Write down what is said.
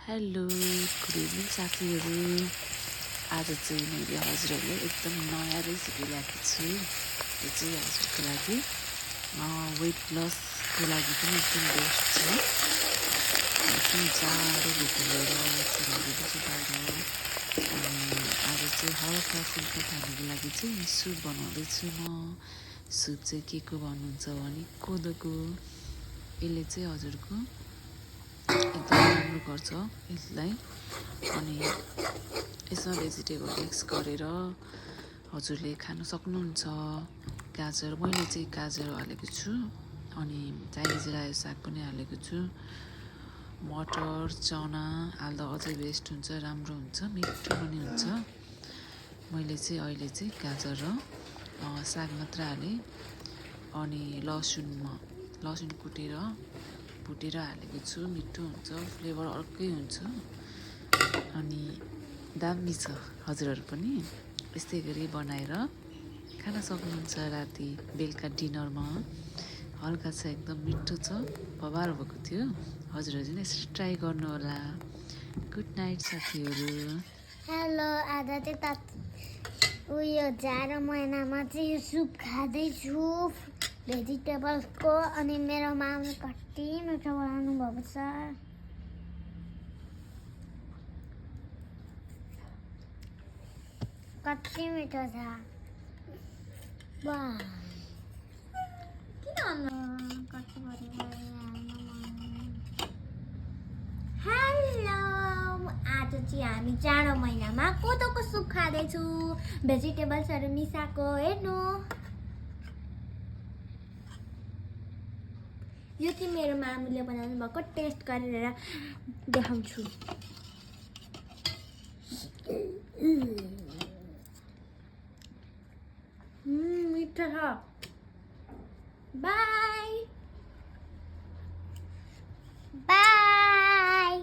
Hello good evening साथीहरू। आज चाहिँ मैले हजुरहरूले एकदम नयाँ रेसिपी ल्याएको छु। यो चाहिँ हजुरको लागि वेट लसको लागि पनि एकदम बेस्ट छ। एकदम जाडो भित्र गएर छिराउँदैछ बाहिर। अनि आज चाहिँ हल्का फुल्का खानुको लागि चाहिँ सुप बनाउँदैछु म। सुप चाहिँ के को भन्नुहुन्छ भने कोदोको। यसले चाहिँ हजुरको एकदम राम्रो गर्छ यसलाई। अनि यसमा भेजिटेबल मिक्स गरेर हजुरले खान सक्नुहुन्छ। गाजर, मैले चाहिँ गाजर हालेको छु, अनि चाइनिज रायो साग पनि हालेको छु। मटर, चना हाल्दा अझै बेस्ट हुन्छ, राम्रो हुन्छ, मिठो पनि हुन्छ। मैले चाहिँ अहिले चाहिँ गाजर र साग मात्र हालेँ। अनि लसुन कुटेर भुटेर हालेको छु। मिठो हुन्छ, फ्लेभर अर्कै हुन्छ। अनि दामी छ। हजुरहरू पनि यस्तै गरी बनाएर खान सक्नुहुन्छ। राति बेलुका डिनरमा हल्का छ, एकदम मिठो छ, बबाल भएको थियो। हजुरहरू नै यसरी ट्राई गर्नु होला। गुड नाइट साथीहरू। हेलो, आज चाहिँ उयो जाडो महिनामा चाहिँ यो सुप खाँदैछु भेजिटेबल्सको। अनि मेरो मामले कति मिठो बनाउनु भएको छ। कति मिठो छ। वाह, हेलो, आज चाहिँ हामी जाडो महिनामा कोदोको सुप खाँदैछु, भेजिटेबल्सहरू मिसाएको। हेर्नु, यो चाहिँ मेरो मामुले बनाउनु भएको, टेस्ट गरेर देखाउँछु। मिठो छ। By by.